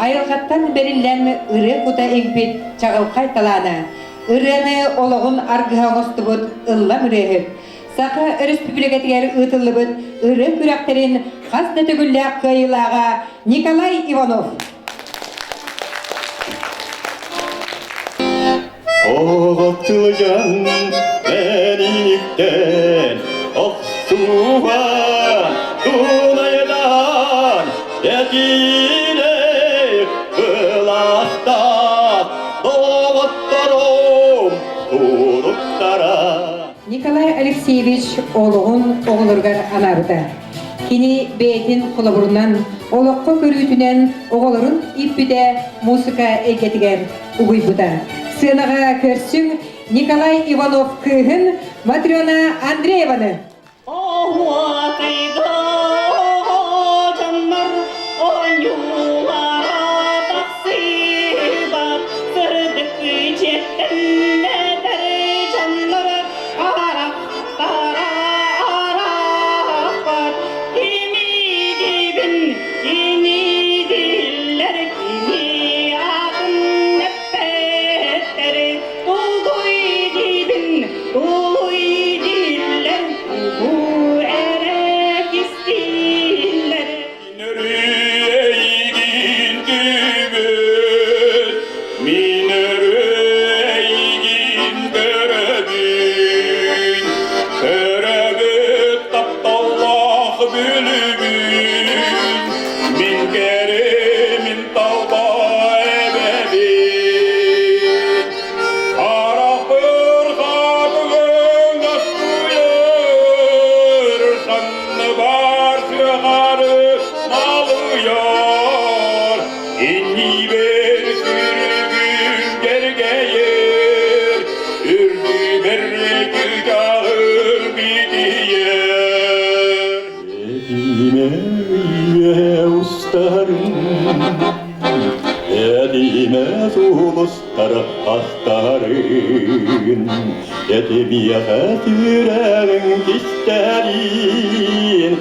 Айылҕаттан бэриллэн ырыа кута иҥпит чаҕылхай талаана, ырыаны олоҕун аргыһа оҥостубут ыллам ырыаһыт, Саха Өрөспүүбүлүкэтигэр ыытыллыбыт ырыа күрэхтэрин хас да төгүллээх кыайыылааҕа Николай Иванов. Оҕотуйан мэниктэн охсуһан тунайдан этиилэй былаастаах доҕотторум туруктара. Николай Алексеевич олоҕун оҕолоругар анаабыта. Кини бэйэтин холобурунан, олоххо көрүүтүнэн оҕолорун ииппитэ муусука эйгэтигэр угуйбута. Сыанаҕа көрсүҥ Николай Иванов кыыһын Матрена Андрееваны. Оһуокайга дьоннор оонньуулара тахсыбат сырдык дьиэттэн эдэр дьоннор арахтара арахпат кими диибин кини дииллэр кини аатын эппэттэр тулуй диибин тулуй дииллэр бу эрэ кистииллэр. Эйигин күүбүт, мин өрүү эйигин көрөбүн, көрөбүт тапталлаах бүлүбүн, мин кэримин талба эбэбин. Харахпыр хатыгын астыйар, санныбар сыҕары налыйар, иннибэр сүрүгүм дьэргэйэр, үрдүбэр чыычааҕым битийэр. Этиме устарын, этиме сулустар астарын, этимиэхэ сүрэҕиҥ кистэлин,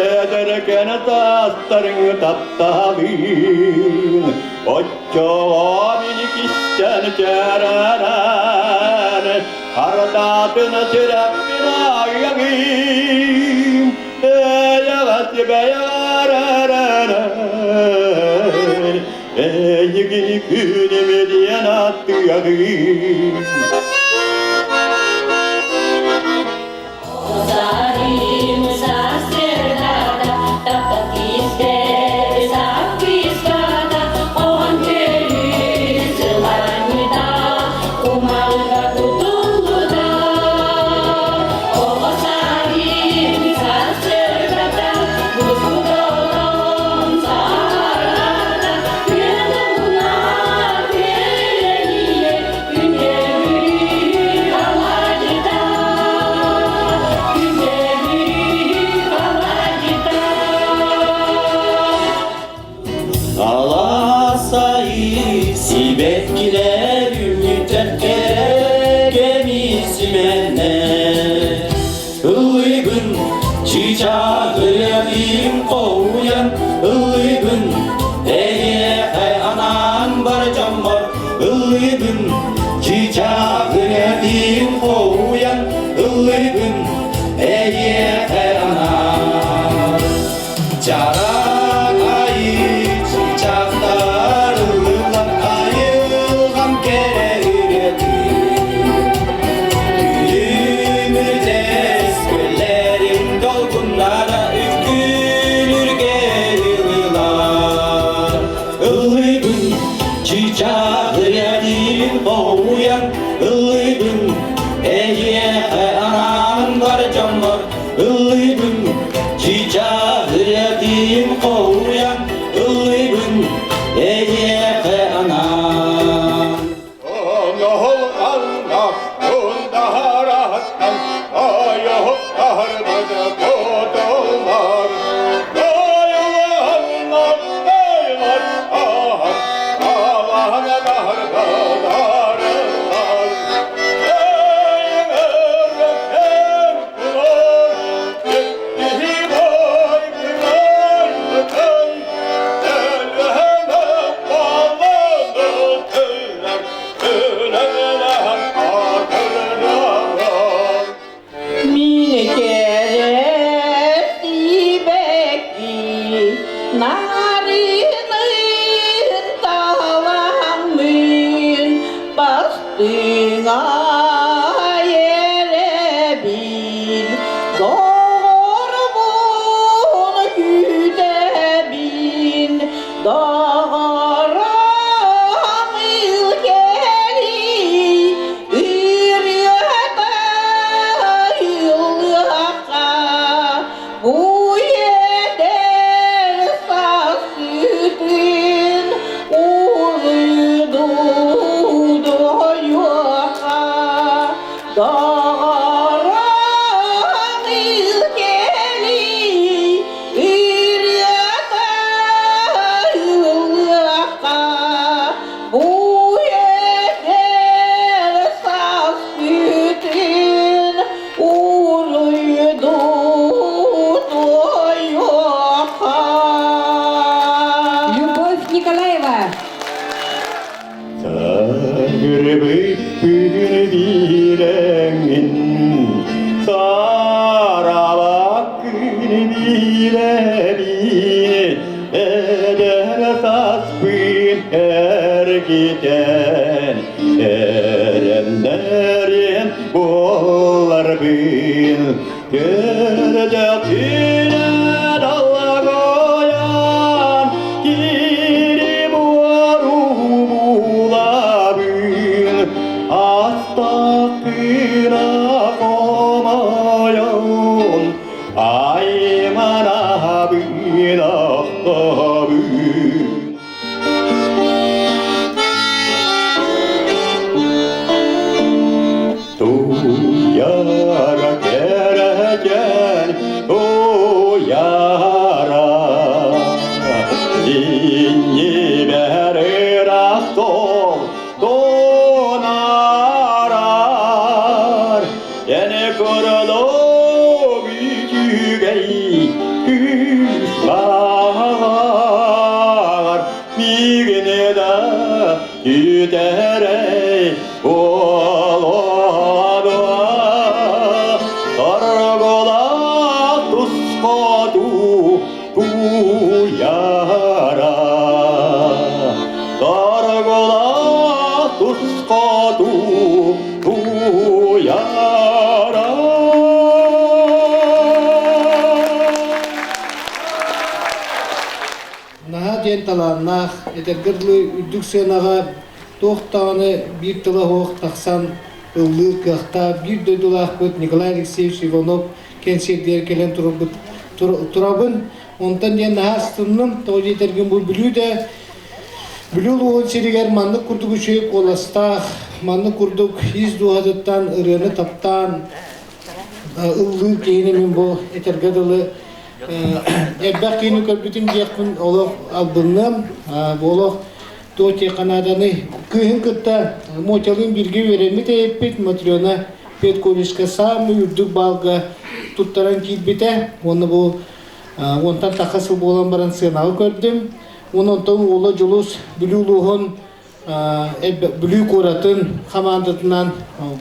эдэркэн таастарыҥ тапталын, оччоҕо мин кистэн чэрэнэн, хардаатын сүрэхпин айаҕым, эйэҕэс бэйэҕэр эрэнэн, эйигин күнүм диэн аттыаҕым. Аласайы сибэккилэр үүммүттэр кэрэ кэмисимэннэр. Ыллыыбын чыычаах ырыабын хоһуйан ыллыыбын эйиэхэ анаан бар дьоммор ыллыыбын чыычаах ырыабын хоһуйан ыллыыбын эйиэхэ анаан Чараҥ айыы чыычаахтар ыллыыллар айылҕам кэрэ ырыатын Күлүмүрдэс күллэрин долгуннара үккүлүргэ ылылар. Ыллыыбын чыычаах ырыатын хоһуйан ыллыыбын эйиэхэ анаан бар дьоммор. Доҕорбун күүтэбин, доҕорум кэлий, ырыата ыллыахха, бу эдэр саспытын уруйдуйуохха. Доҕорум кэлий, ырыата ыллыахха, бу эдэр сааспытын уруйдуйуохха. Любовь Николаева. Саргырбыппын биирэҥин, саарабаккын биирэбин, эдэр саспын эргитэн, эрэннэрин буоларбын, көрдөхпүнэ даллагойан, кири буору булабын, астакына хомойон, айманабын ахтабын. Туяра кэрэчээн, туяра, иннибэр ыраах суол тунаарар, эн курдук үчүгэй күүс баар, миигин да Күүтэрэй буолуо Торголаах тусхоту туйара Торголаах тусхоту туйара Наһаа диэн талааннаах, эдэргэ дылы үрдүк сыанаҕа туох даҕаны биир тыла суох тахсан ыллыыр кыахтаах биир дойдулаахпыт Николай Алексеевич Иванов кэнсиэрдигэр кэлэн турарбыт турабын. Онтон диэн наһаа астынным. Тоҕо диэтэргин бу Бүлүү да Бүлүү улууһун сиригэр маннык курдук үчүгэй куоластаах, маннык курдук ис дууһатыттан ырыаны таптаан ыллыыр киһини мин бу этэргэ дылы Элбэх киһини көрбүтүм диэхпин олох албынныам. Бу олох туох диэххэ нааданый. Кыыһын кытта Мотялыын бииргэ үөрэммит эйэппит Матрена педколледжка саамай үрдүк баалга туттаран киирбитэ. Уонна бу уонтан тахса сыл буолан баран сыанаҕа көрдүм. Уонна онтон уола Дьулус Бүлүү улууһун Бүлүү куоратын хамаандатынан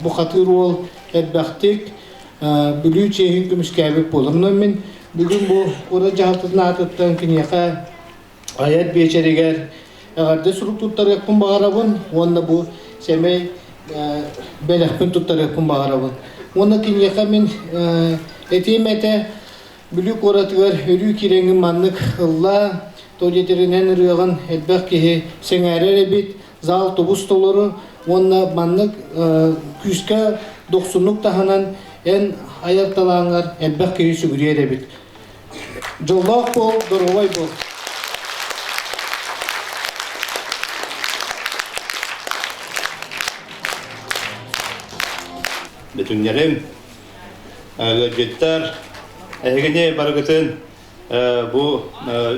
бухатыыр уол элбэхтик Бүлүү чиэһин көмүскээбит буолар. Онон мин бүгүн бу куорат дьаһалтатын аатыттан киниэхэ айар биэчэригэр эҕэрдэ сурук туттарыахпын баҕарабын уонна бу сэмэй бэлэхпин туттарыахпын баҕарабын. Уонна киниэхэ мин этиэм этэ Бүлүү куоратыгар өрүү киирэҥҥин маннык ыллаа, то диэтэринэн ырыаҕын элбэх киһи сэҥээрэр эбит, зал тобус толору уонна маннык күүскэ дохсуннук таһынан эн айар талааҥҥар элбэх киһи сүгүрүйэр эбит. Дьоллоох буол, доруобай буол! Бүтүннэрим Ыалдьыттар, эһигини барыгытын бу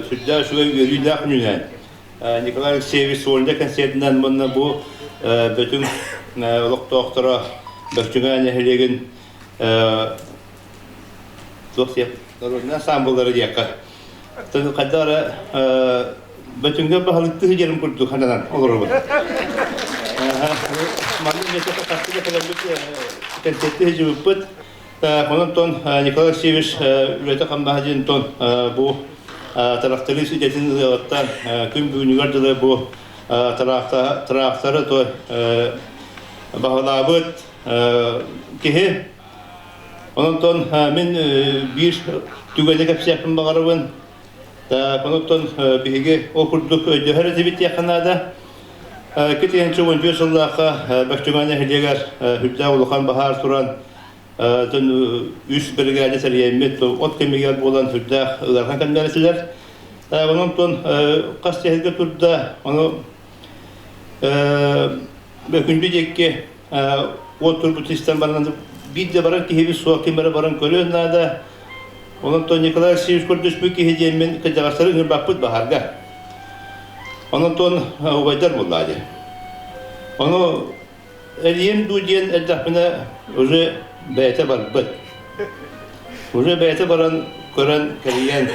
сүрдээх үчүгэй үөрүүлээх күнүнэн Николай Алексеевич сольнай концертынан уонна бу Бөтүҥ олохтоохторо Бөкчүҥэ нэһилиэгин туох диэх народнай ансаамбыллара диэххэ хайдах эрэ Бөтүҥҥэ баһылыктыы сылдьарым курдук сананан олоробун. Маннык миэстэ хастыы да кэлэммит кэнсиэртии сылдьыбыппыт. Онон тон Николай Алексеевич үлэтэ хамнаһа диэн тон бу тырахтарыыс идэтин ыалыттан күн бүгүнүгэр дылы бу тыраахтары то баһылаабыт киһи. Онтон мин биир түгэни кэпсиэхпин баҕарабын. Онтон биһиги ол курдук өйдөһөр этибит диэххэ наада. 2014 сыллаахха Бөктүҥэ нэһилиэгэр үрдээх улахан баһаар туран үс биригээдэ тэрийэммит от кэмигэр буолан сүрдээх ыарахан кэмнэр этилэр. Онон хас тэһилгэ турда, ону Бөкүндү диэки уот турбут истэн баран биир да барар киһибит суох, ким эрэ баран көрүөн наада. Онон Николай Алексеевич көрдөспүт киһи диэммин кырдьаҕастары ыҥырбаппыт баһаарга. Онон убайдар буоллаа дии. Ону Элиэм дуу диэн эрдэхпинэ уже бэйэтэ барбыт. Уже бэйэтэ баран көрөн кэрийэн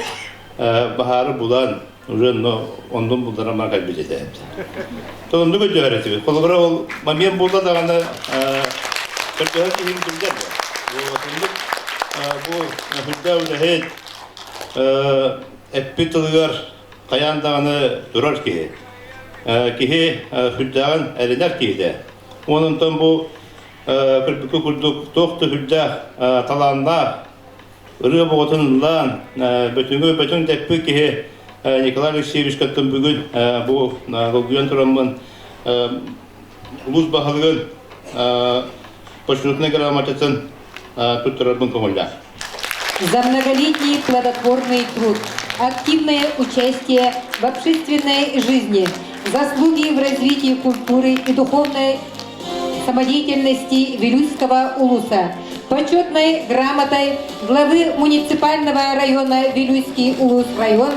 баһаары булан уже оннун булларан баран кэлбит этэ. Оннук өйдөһөр этибит. Холобура ол момент буолла даҕаны көрдөһөр киһим биллэр. Оннук бу үрдэ үлэһит эппит тылыгар хайаан даҕаны турар киһи. Киһи сүрдээҕин эрэнэр киһитэ. Онон бу көрбүккэ курдук туох да сүрдээх талааннаах, ырыа боҕотун ыллаан, бөтүҥү бөтүҥ дэппит киһи Николай Алексеевич кыттын бүгүн бу долгуйан тураммын улуус баһылыгын почетнай грамотатын туттарарбын көҥүллээх. За многолетний плодотворный труд, активное участие в общественной жизни, заслуги в развитии культуры и духовной самодеятельности Вилюйского улуса, почетной грамотой главы муниципального района Вилюйский улус район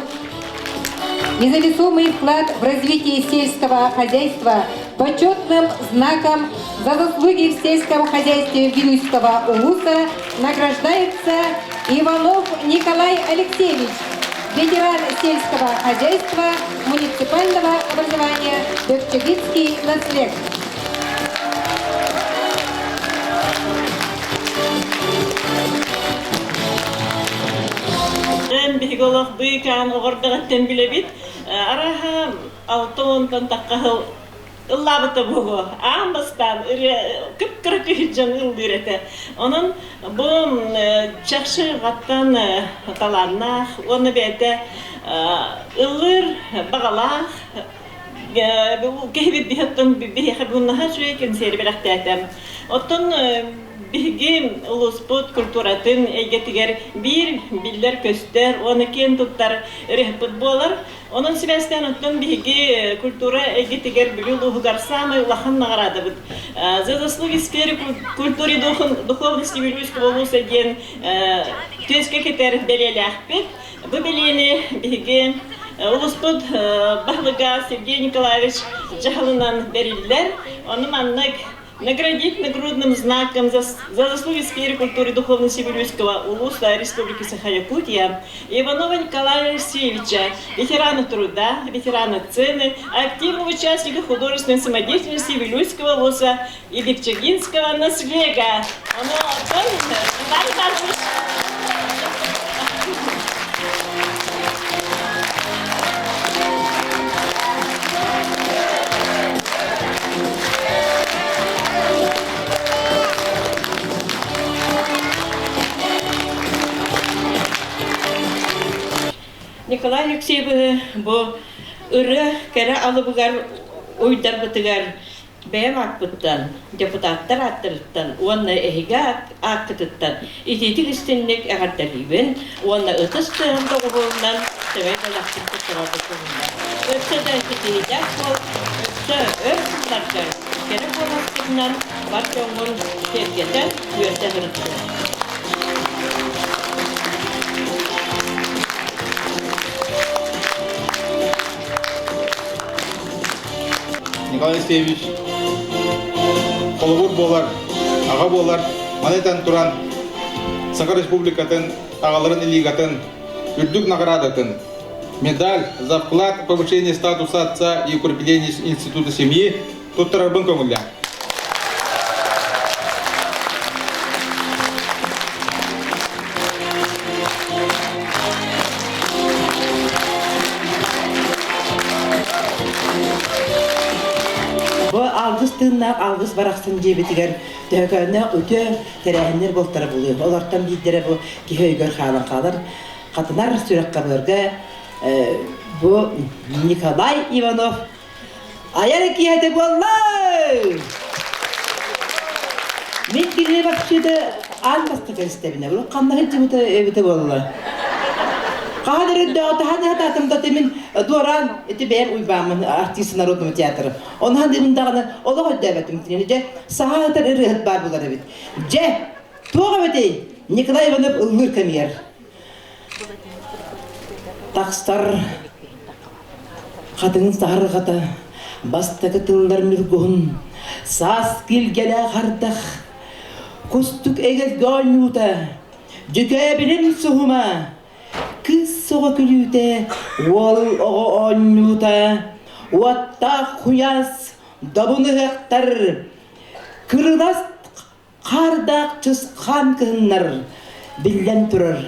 независимый вклад в развитие сельского хозяйства почетным знаком за заслуги в сельском хозяйстве Вилюйского улуса награждается Иванов Николай Алексеевич, ветеран сельского хозяйства муниципального образования Бекчегинский наслед. Биһиги олох быыкаан оҕордоҕуттан билэбит. Араха 60-тан тахха сыл ыллаабыта буолуо. Аан бастаан ырыа кып-кыра кыһыдьан ыллыыр этэ. Онон бу чахчы аттан талааннаах уонна бэйэтэ ыллыыр баҕалаах киһибит биһиэттэн биһиэхэ бүгүн наһаа үчүгэй кэнсиэри бэлэхтээтэ. Оттон биһиги улууспут культуратын эйгэтигэр биир биллэр-көстөр уонна киэн туттар ырыаһыппыт буолар. Онон сибээстээн оттон биһиги культура эйгэтигэр Бүлүү улууһугар саамай улахан наҕараадабыт. За заслуги в сфере культуры и духовности Вилюйского улуса диэн түөскэ кэтэр бэлиэлээхпит. Бу бэлиэни биһиги улууспут баһылыга Сергей Николаевич дьаһалынан бэриллэр. Ону маннык наградить нагрудным знаком за, за заслуги в сфере культуры и духовности Вилюйского улуса Республики Саха-Якутия Иванова Николая Алексеевича, ветерана труда, ветерана сцены, активного участника художественной самодеятельности Вилюйского улуса и Бекчагинского наслега. Оно, Николай Алексеевиһы бу ырыа кэрэ алыбыгар уйдарбытыгар бэйэм ааппыттан, депутаттар ааттарыттан уонна эһиги ааккытыттан итиитик истинник эҕэрдэлиибин уонна ытыс тыаһын доҕуһуолунан сэмэй бэлэхпин туттарарбыт туһунан. Өссө да ситиһиилээх буол, өссө өр сылларга кэрэ куоласкытынан бар дьоҥҥун киэргэтэн үөрдэ сырыттын. Николай Алексеевич холобур буолар, аҕа буолар, маны этэн туран Саха Республикатын аҕаларын лигатын үрдүк наҕараадатын медаль за вклад в повышение статуса отца и укрепление института семьи туттарарбын көҥүллээх. Бу алгыс тыыннаах алгыс барахсан диэбитигэр. Төһөкөөннөөх үтүө тэрээһиннэр буолтара буолуо. Олортон биирдэрэ бу киһи өйгөр хаалан хаалар. Хатынар сүрэххэ-быарга бу Николай Иванов айар киэһэтэ буолла! Мин кинини вообще-то аан бастакы истэбинэ, бу ханна сылдьыбыта эбитэ буолла. Хаһан эрэ таһан атаатым да мин дуораан ити бэйэм Уйбааммын артист народного театра. Ону хандыыбын даҕаны олох өйдөөбөтүм кинини дьэ саха ытар ырыаһыт баар булар эбит. Дьэ, туох эбитий? Николай Иванов ыллыыр кэмигэр. Тахсар хатыҥ саһарҕата бастакы тыллар ньургуһун саас килгэлээх ардах кустук эгэлгэ оонньуута дьүкээбилим суһума кыыс оҕо күлүүтэ уол оҕо оонньуута уоттаах куйаас добун ыһыахтар кырылас Хаардаах чысхаан кыһыннар, биллэн турар,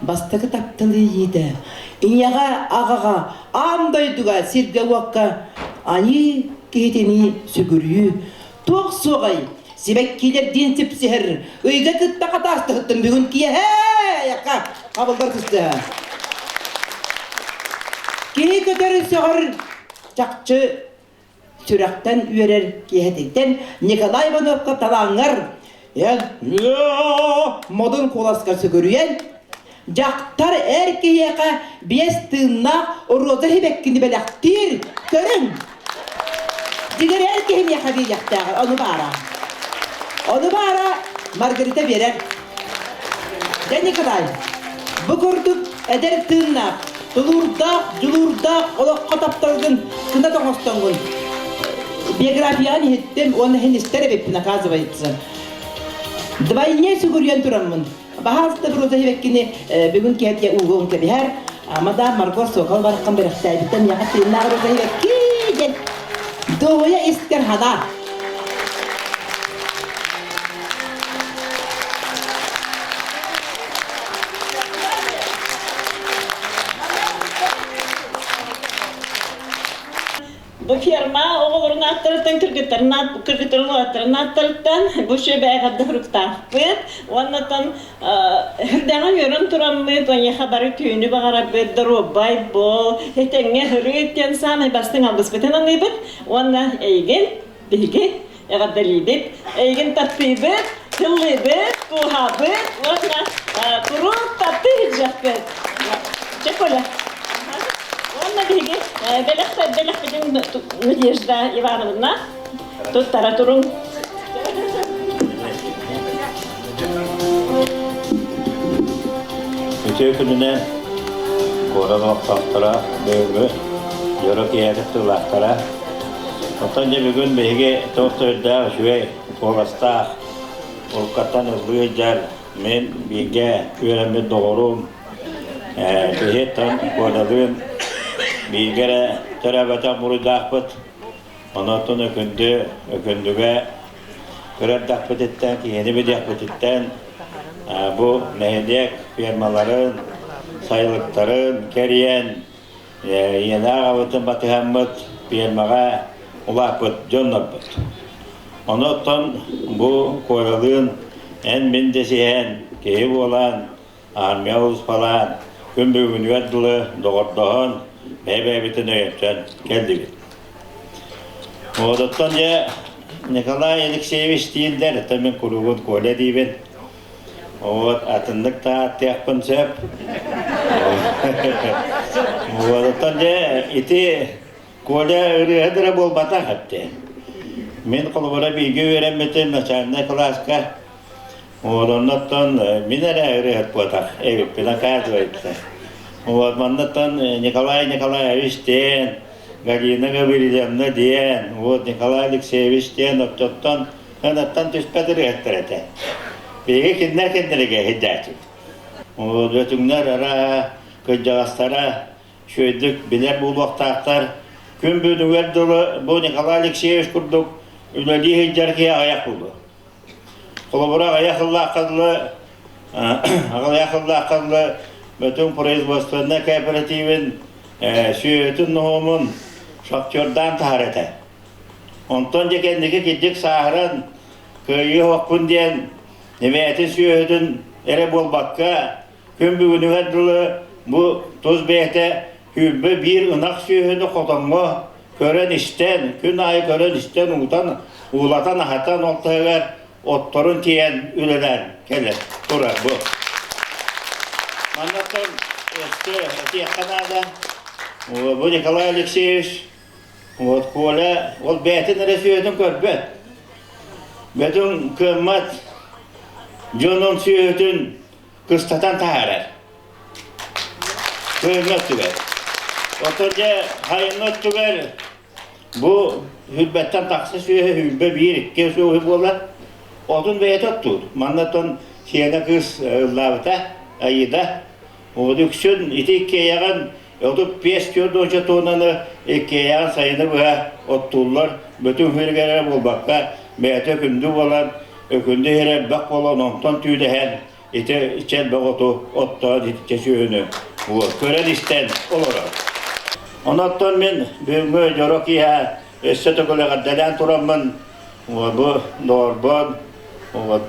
бастакы тапталы иитэ, ийэҕэ, аҕаҕа, аан дойдуга, сиргэ-уокка айыы киһитинии сүгүрүйүү туох суоҕай, сибэккилэрдиин сипсиһэр, ыйга кытта хатаастаһыттын бүгүн киэһэ айахха хабыллар кыстыһа. Киһи көтөр сөҕөр чахчы сүрэхтэн үөрэр киэһэтиттэн Николай Ивановка талааҥҥар модун куоласка сүгүрүйэн, дьахтар эр киһиэхэ биэс тыыннаах роза сибэккини бэлэхтиир көрүҥ! Дьиҥэр эр киһи миэхэ биэриэхтээҕэ, ону баара. Ону баара Маргарита биэрэр. Дьэ, Николай, бу курдук эдэр тыыннаах, тулуурдаах, дьулуурдаах олоххо тапталгын кынат оҥостоҥҥун биографияҕын иһиттим уонна иһин истэр эбиппин, оказывается. Двойне сүгүрүйэн тураммын. Баһаалыста Роза Хивеккини бүгүн киһэтиэ ууга кэбиһэр. Мадам Марго Сокол бараххан бэрэхтээбиттэн миэхэ тыыннаах Роза Хивекки диэн дуоһуйа истэр ханаа. Бу ферма оҕолорун ааттарыттан, кыргыттарын кыргыттарын уолаттарын ааттарыттан бу сүбэҕэ хуруктаахпыт. Уоннатан үрдэҕин үөрэн тураммыт, эйиэхэ бары түүнү баҕарабыт, доруобай буол, этэҥҥэ ырыт диэн саамай бастыҥ алгыспытын аныыбыт. Уонна эйигин биһиги эҕэрдэлиибит, эйигин таптыыбыт, тыллыыбыт, кууһаабыт уонна куруук таптыы сылдьыахпыт. Чэ, Коля. Уонна биһиги бэлэх бэлэхпитин Надежда Ивановна туттара туруҥ. Үтүө күнүнэн куорат олохтоохторо бүгүҥҥү дьоро киэһэтик тыллаахтара Оттон дьэ бүгүн биһиги туох да үрдээх үчүгэй куоластаах уруккаттан ыллыы сылдьар мин бииргэ үөрэммит доҕорум биһиттэн Куодалыын бииргэ эрэ төрөөбөтөх буруйдаахпыт. Онон Өкүндү Өкүндүгэ көрөрдөхпүтүттэн, киһини билиэхпититтэн бу нэһилиэк фермаларын, сайылыктарын кэрийэн Ийэлээх аҕабытын батыһаммыт пиэрмэҕэ улааппыт дьоннорбут. Ону оттон бу Коялыын эн-мин дэсиһэн, киһи буолан, армия улууспалаан, күн бүгүнүгэр дылы доҕордоһон, бэйэ-бэйэбитин өйөтөн кэллибит. Оттон дьэ Николай Алексеевич дииллэр, оттон мин куруугун Коля диибин. Вот атыннык да ааттыахпын сөп. Вот оттон дьэ ити Коля ырыаһыт эрэ буолбатах этэ. Мин холобура бииргэ үөрэммитим начальнай кылааска. Вот оннуттан мин эрэ ырыаһыт буолбатах эбиппин оказывается. Вот манныттан Николай Николаевич диэн, Галина Гаврильевна диэн, вот Николай Алексеевич диэн оччоттон Кынаттан түспэт ырыаһыттар этэ. Биһиги кинилэр кинилэргэ иһийдээччибит. Бөтүҥнэр ара кырдьаҕастара үчүгэйдик билэр буолуохтаахтар. Күн бүгүнүгэр дылы бу Николай Алексеевич курдук үлэлии сылдьар киһи аҕыйах буолуо. Холобура аҕыйах сыллаахха дылы аҕыйах сыллаахха дылы Бөтүҥ производственнай кооперативин сүөһүтүн ноһуомун шахтердаан таһар этэ. Онтон дьэ кэнники кирдик сааһыран, Кыайыы оһохпун диэн эбээтин сүөһүтүн эрэ буолбакка, күн бүгүнүгэр дылы бу тус бэйэтэ 21 ынах сүөһүнү хотоҥҥо көрөн-истэн, күн аайы көрөн-истэн уутан, уулатан, аһатан ол таһыгар отторун тиэйэн үлэлээн кэлэр турар бу. Маннаттан өссө этиэххэ наада. Бу Николай Алексеевич вот Коля ол бэйэтин эрэ сүөһүтүн көрбөт. Бөтүн кыаммат дьонун сүөһүтүн кыстатан таһаарар. Кыһыҥҥы өттүгэр. Оттон дьэ сайыҥҥы өттүгэр бу хүрбэттэн тахса сүөһү хүрбэ биир икки сүөһү буолар. Отун бэйэтэ оттуур. Манна оттон сиэнэ кыыс ыллаабыта Аида. Вот үксүн ити иккиэйэҕин 35 түөрт уонча туоннаны иккиэйэҕин сайыны быһа оттууллар. Бөтүҥ хүрүгэр эрэ буолбакка бэйэтэ өкүндү буолан, өкүндү иһэрэ элбэх буолан онтон түүдэһэн ити чэлбэх оту оттоон итиччэ сүөһүнү көрөн-истэн олорор. Онон мин бүгүҥҥү дьоро киэһэ өссө төгүл эҕэрдэлээн тураммын бу доҕорбун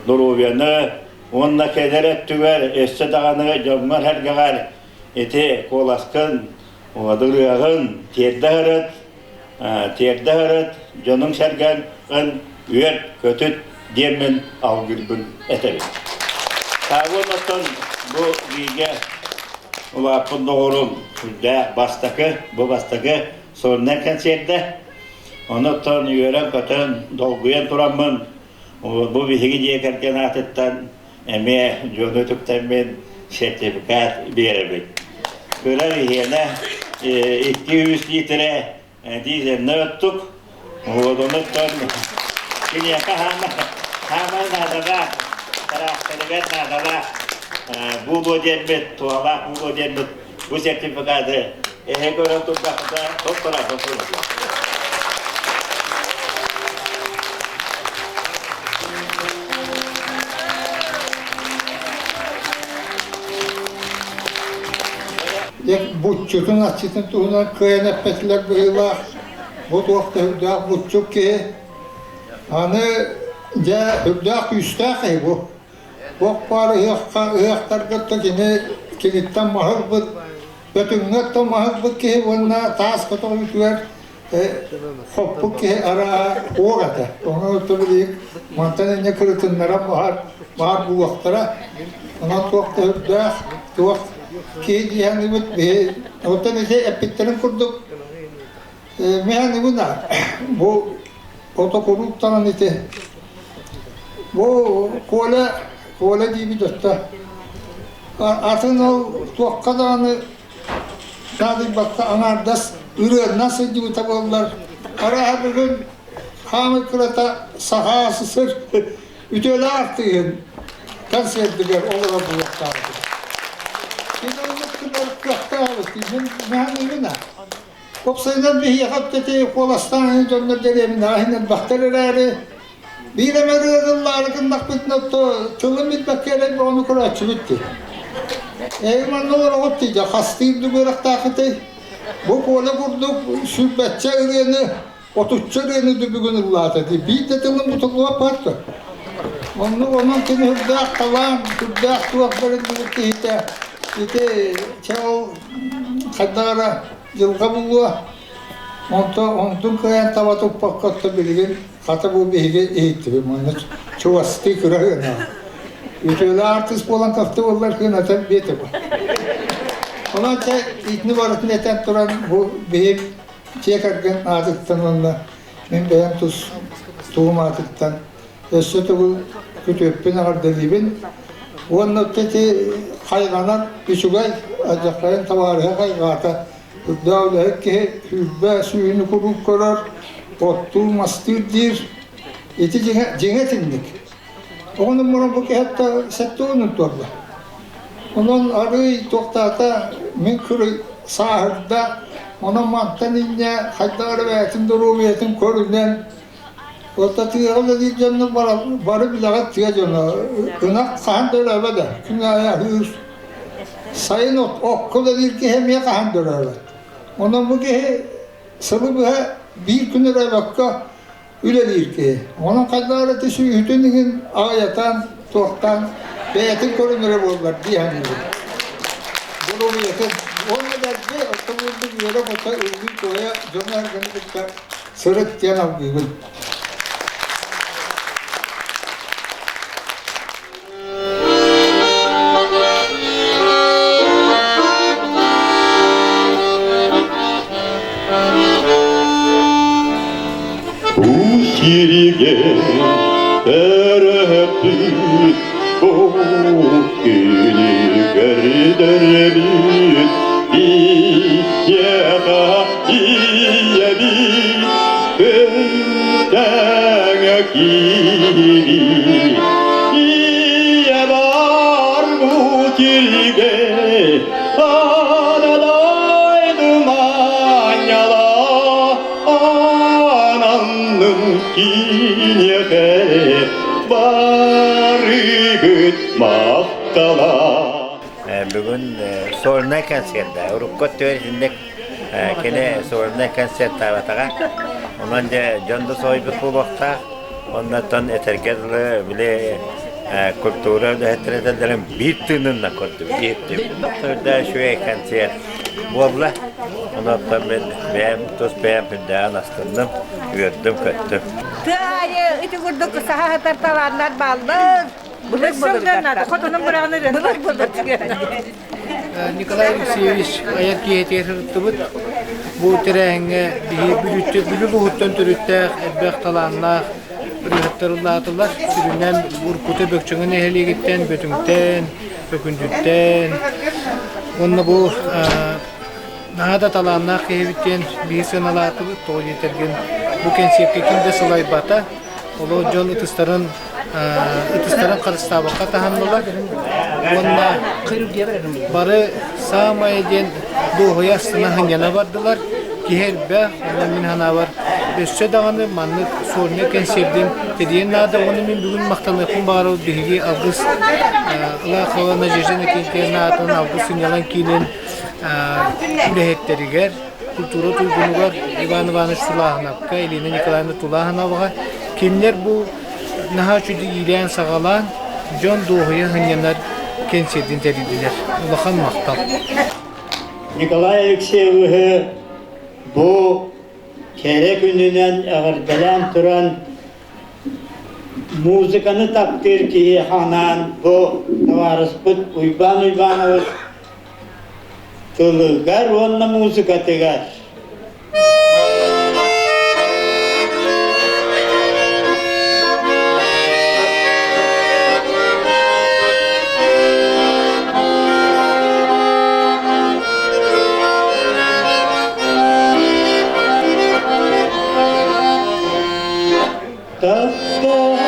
доруобуйаны уонна кэлэр өттүгэр өссө даҕаны дьоҥҥор-сэргэҕэр ити куоласкын ырыаҕын тиэрдэ сырыт, тиэрдэ сырыт, дьонуҥ-сэргэҥ үөр көтүт диэммин алгыырбын этэбин. Таабын оттон бу бииргэ улааппыт доҕорум сүрдээх бастакы, бу бастакы сольнай кэнсиэрдэ. Онон үөрэн-көтөн, долгуйан тураммын бу биһиги дьиэ кэргэн аатыттан эмиэ дьону үтүктэммин сертификат биэрэбин. Кыра биһиэнэ 200 литрэ дизельнэй оттук. Онуттан киниэхэ хаама наадалаах, тыраахтарыгар наадалаах буолуо диэммит, туһалаах буолуо диэммит бу сертификаты эһэ көрөн турдахпыта топ-тараах турар. Буччутун аччытын туһунан кыайан эппэтилэр быһыылаах. Бу туох да үрдээх буччук киһи. Аны дьэ үрдээх күүстээх киһи бу. Туох баар ыһыахха ыһыахтарга да кини киниттэн маһырбыт, бөтүҥҥэ да маһырбыт киһи уонна таас көтөҕүүтүгэр хоппут киһи арааһа уох этэ. Ону билигин мантан инньэ кырытыннаран баһар баар буолуохтара. Онон туох да үрдээх, туох киһи дии биһи оттон ити эппиттэрин курдук Миһаныгына бу отокурууттан ити бу Коля Коля диибит отто атын ол туохха даҕаны наадыйбакка аҥаардас ырыаннан сылдьыбыта буоллар арааһа бүгүн хаамый кырата саха сысыр үтүөлээх артыыһын концердыгар олорор буолуохтаах Кини оннук гынар кыахтаах эбит. Мин миһаныгына Уопсайынан биһиэхэ ити куоластаан дьоннор дэриэбинэҕэ иһин элбэхтэр эрээри, биир эмэ ырыа ыллаары гыннахпытына то тылын билбэккэ эрэ ону көрөөччүбүт дии. Эһиги манна олороҕут дии, дьэ хастыы үрдүк үөрэхтээххитий? Бу Коля курдук сүүрбэччэ ырыаны, отучча ырыаны бүгүн ыллаата дии. Биир да тылын бутуллубат баар Оннук онон кини үрдээх талаан, үрдээх туох бэриллибит киһитэ ити чэ ол хайдах эрэ дьылҕа булуо. Онто онтун кыайан таба туппакка отто билигин хата бу биһиги иһиттибит манна чугастыы кыра гына. Үтүөлээх артыыс буолан кахты буоллар кыната биэтэ бу. Онон чэ итини барытын этэн туран бу биһиги дьиэ кэргэн аатыттан уонна мин бэйэм тус туум аатыттан өссө төгүл күтүөппүн эҕэрдэлиибин уонна ити хайҕанан үчүгэй алдьархайын табаарыһа хайҕаата үрдээх үлэһит киһи сүүрбэ сүүһүнү куруук көрөр оттуур мастыыр диир ити дьиҥэ дьиҥэ итинник оҕону мурун бу киһи сэттэ уонун туолла онон арыый туохтаата мин кырый сааһырда онон мантан инньэ хайдах эрэ бэйэтин доруобуйатын көрүнэн Орто тыаҕа үлэлиир дьоннор бары билэҕит тыа дьоно. Ынах хаһан да өлөөбөт ээ. Күн аайы аһыыр. Сайын окко үлэлиир киһи эмиэ хаһан да өлөөбөт. Онон бу киһи сылы быһа биир күн өлөөбөккө. үлэлиир киһи. Онон хайдах эрэ сүүһүтүн иһин аҕыйатан, туохтаан бэйэтин көрүнэрэ буоллар дии саныыбын. Доруобуйатын уонна дэлби оттомурдук үөрэ-көтө ыллыы-туойа дьону-сэргэни кытта сырыт диэн алгыыбын. Сиригэр төрөппүт бу күнүгэр дөрөбүт биһиэхэ ийэбит Күнтэҥэ киирии Ийэ бар бу сиргэ Анадай-думанньала Ананным киниэхэ Барыгыт махтала Бүгүн сольнай концерт урукку өттүгэр итинник кини сольнай концерттаабатаҕа. Онон дьэ дьон да соһуйбут буолуохтаах. Оннуттан этэргэ дылы били культура үлэһиттэрэ этэллэрин биир тыынынан көрдүбүт, иһиттибит. Төрдө үчүгэй концерт буолла. Онон мин бэйэм тус бэйэм үрдээҕин астынным, үөрдүм-көттүм. Тыа аайы ити курдук саха сытар талааннар бааллар. Былыр былыргаттан. Хотунум быраҕын Былыр былыргаттан. Николай Алексеевич айар киһитигэр сырыттыбыт. Бу тэрээһиҥҥэ биһи Бүлүүттэн Бүлүү улууһуттан төрүттээх, элбэх талааннаах ырыаһыттар ыллаатылар. Сүрүннээн Уркута Бөкчөҥө нэһилиэгиттэн, Бөтүҥтэн, Бөкүндүттэн уонна бу наһаа да талааннаах киһибит диэн биһи сыаналаатыбыт. Тоҕо диэтэргин бу кэнсиэркэ ким да сылайбата. Олох дьон ытыстарын ытыстарын харыстаабакка таһыннылар уонна бары саамай диэн дуоһуйа астына сынньана бардылар. Киһи элбэх, онон мин санаабар өссө даҕаны маннык сольнай кэнсиэрдин тэрийэн наада уонна мин бүгүн махтаныахпын баҕарабын биһиги Алгыс Ылаахова Надежда Иннокентьевна аатынан Алгыс сынньалаҥ киинин үлэһиттэригэр, культура туйгунугар Иван Иванович Тулааһынапка, Елена Николаевна Тулааһыноваҕа кинилэр бу наһаа үчүгэй иилээн-саҕалаан дьон дуоһуйа сынньанар кэнсиэрдин тэрийдилэр. Улахан махтал. Николай Алексеевиһы бу кэрэ күнүнэн эҕэрдэлээн туран музыканы таптыыр киһиэхэ анаан бу табаарыспыт Уйбаан Уйбаанович тылыгар уонна музыкатыгар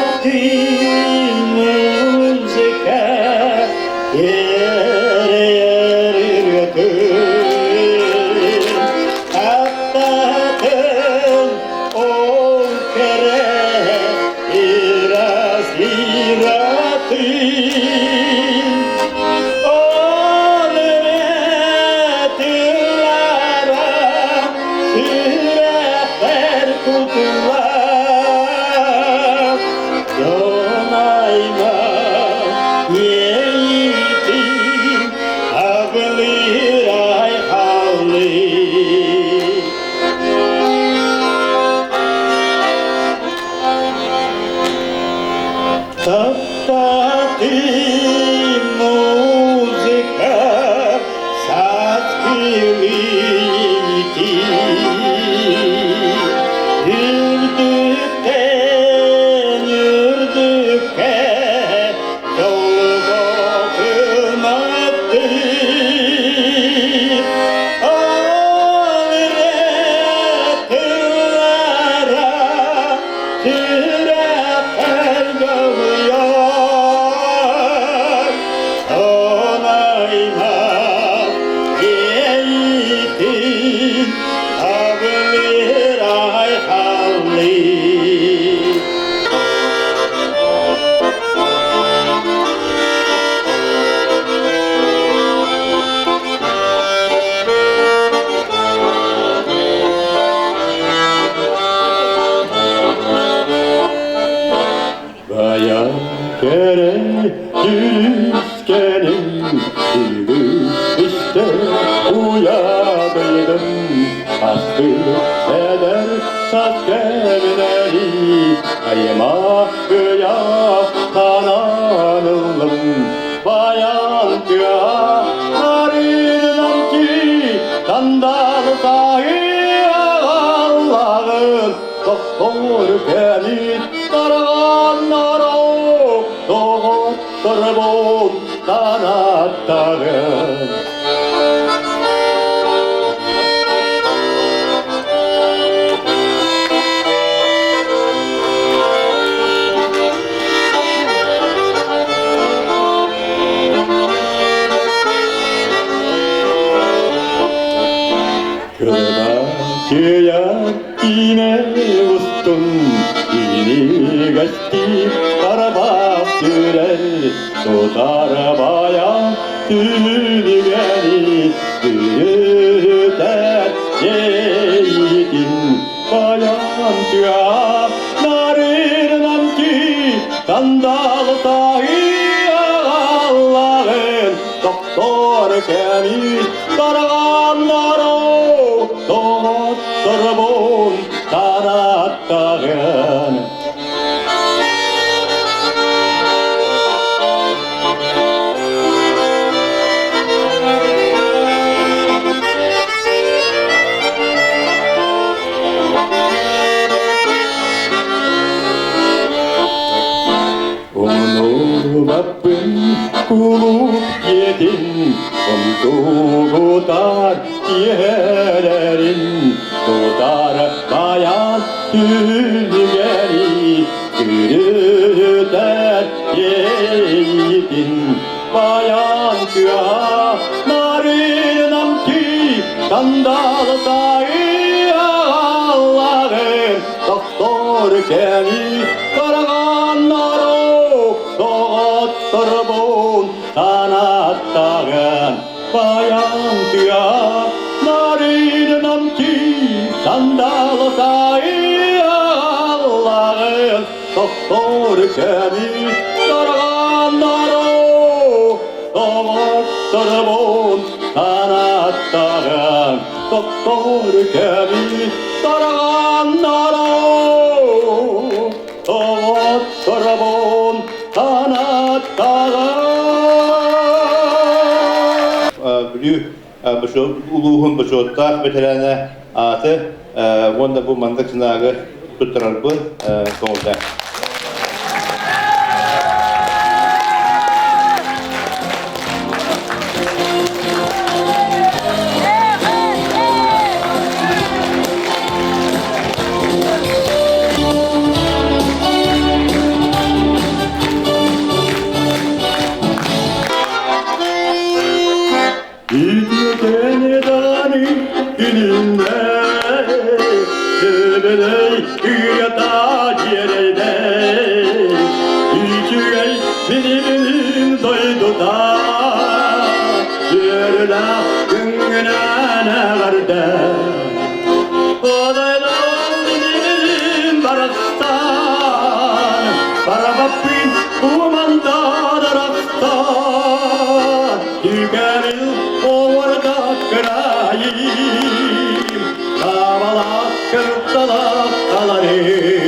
Таптатын музыка Эрэр ырыатын Таптатын ол кэрэ ыраас лиратын Ол эрэ тыллара сүрэхпэр кутуллар Дьон аймах иэйиитин абылыыр айхаллыы. Таптатым музыка саскылыйти Үрдүктэн үрдүккэ дьолго кынаттыыр Ал эрэ тыллара сүрэххэр дьолуйар Онайнах иэйиитин абылыыр айхаллыы. Эдэр саас кэминэри айма ыйа ханан ыллым Баян тыа нарынамчы сандал саһы аҕаллаҕын Тохтор кэмит тарҕаннара доҕотторбун санаттаҕын. Кылабачыйа киинэ устун инигэсти карабах сүрэр тутарбая түнүгэни бүрүтэр иэйитин баян тыа нарынан ти сандал аҕаллаҕын тохтор кэми тарҕаннара доҕотторбун тараттаҕын. Умнубаппын кулууп дьиэтин, Умтугутар киэһэлэрин, Тутар байан түнүгэри, Күрүтэр иэйиитин, Баян тыаһа нарынам түй, Сандалытай аҕаллаҕын, Тохтор кэми караганнару, Доҕотторбун санаттаҕын, Баян тыа нарынам түй, Сандалытай аҕаллаҕын, Тохтор кэми караганнару, Доҕотторбун санаттаҕын, Тохтор кэми тараҕаннара, Доҕотторбун санаттаҕын. Бүлүү улууһун бочуоттаах бэтэрээнэ ааты уонна бу маннык сынаагы туттарарбын көҥүллээх. Үтүөкэни даҕаны күнүннэ Төбөлөй ыйата дьиэрэйдэ Үчүгэй минимин дойдута Үөрүлээх күҥҥүнэн эҕэрдэ Одайлаан минимин барахсан Барабаппын умандарахсан Түгэрил оҕорда кырайым, Табалаах кырталаах таларым.